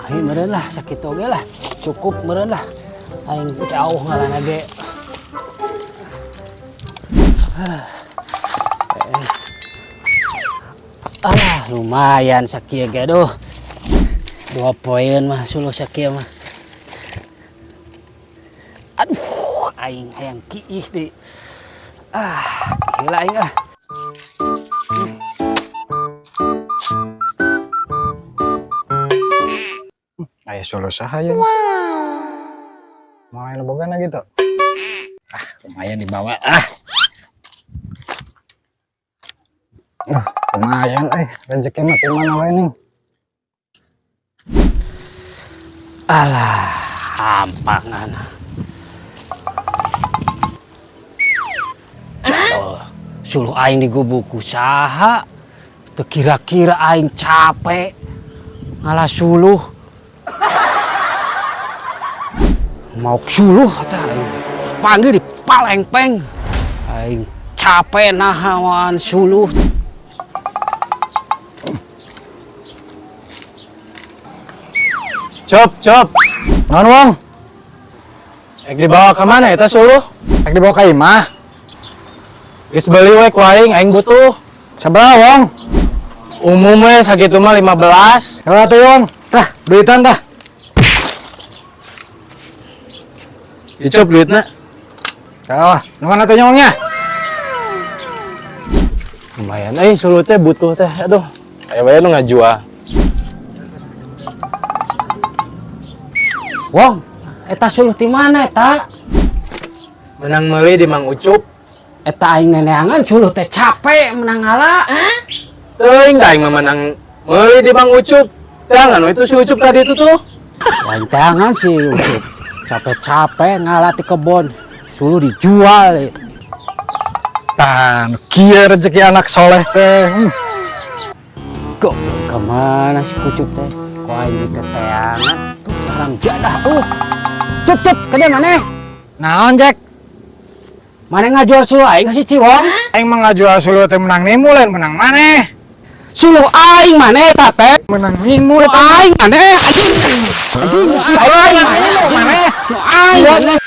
Aing meureun lah sakitu oge lah. Cukup meureun lah. Aing jauh ngalana ge. Alah, lumayan sakieu ge duh. 2 poin mah suluh sakieu mah. Aduh, aing hayang kiih deui. Ah, gila aing ah. Aya suluh saha ya? Mau aya bogana gitu. Ah, lumayan dibawa ah. Wah, lumayan rezeki mah di mana wae ning. Alah, hampangan. Jadol, suluh aing digubuk ku saha? Teu kira-kira aing capek ngalah suluh. Mau suluh tah aing. Panggil di palengpeng. Aing capek nahaan suluh. Cop, cop. Naon, Wong? Ek dibawa ke mana eta suluh? Ek dibawa ka imah. Geus beli we ku aing, aing butuh. Sabaraha, Wong? Umum we sakitu mah 15. Heula atuh, Wong. Tah, duitan tah. Dicop duitna. Tah, nuhun atuh nya, Wong nya. Lumayan euy suluh teh butuh teh. Aduh, aya wae nu ngajual. Wong, eta suluh ti mana eta? Menang meuli di Mang Ucup. Eta aing neneangan suluh teh capek menang ngala. Teuing da aing mah menang meuli di Mang Ucup. Tangan we itu si Ucup tadi itu tuh. Lain tangan si Ucup. Capek-capek ngala ti kebon, suluh dijual. Tah, kieu rezeki anak soleh teh. Kok kemana si Ucup teh? Kok aing diteteangan? Tuh sekarang jadah tuh. Cup, cup, ke dia mana? Naon, Jack? Mana ngajual suluh aing si Ciwong? Aing mah ngajual suluh teh menang nimu lain menang maneh. Suluh aing maneh eta teh? Menang nimu Suluh eta. aing maneh. Anjing, aing maneh. Maneh. Suluh aing maneh.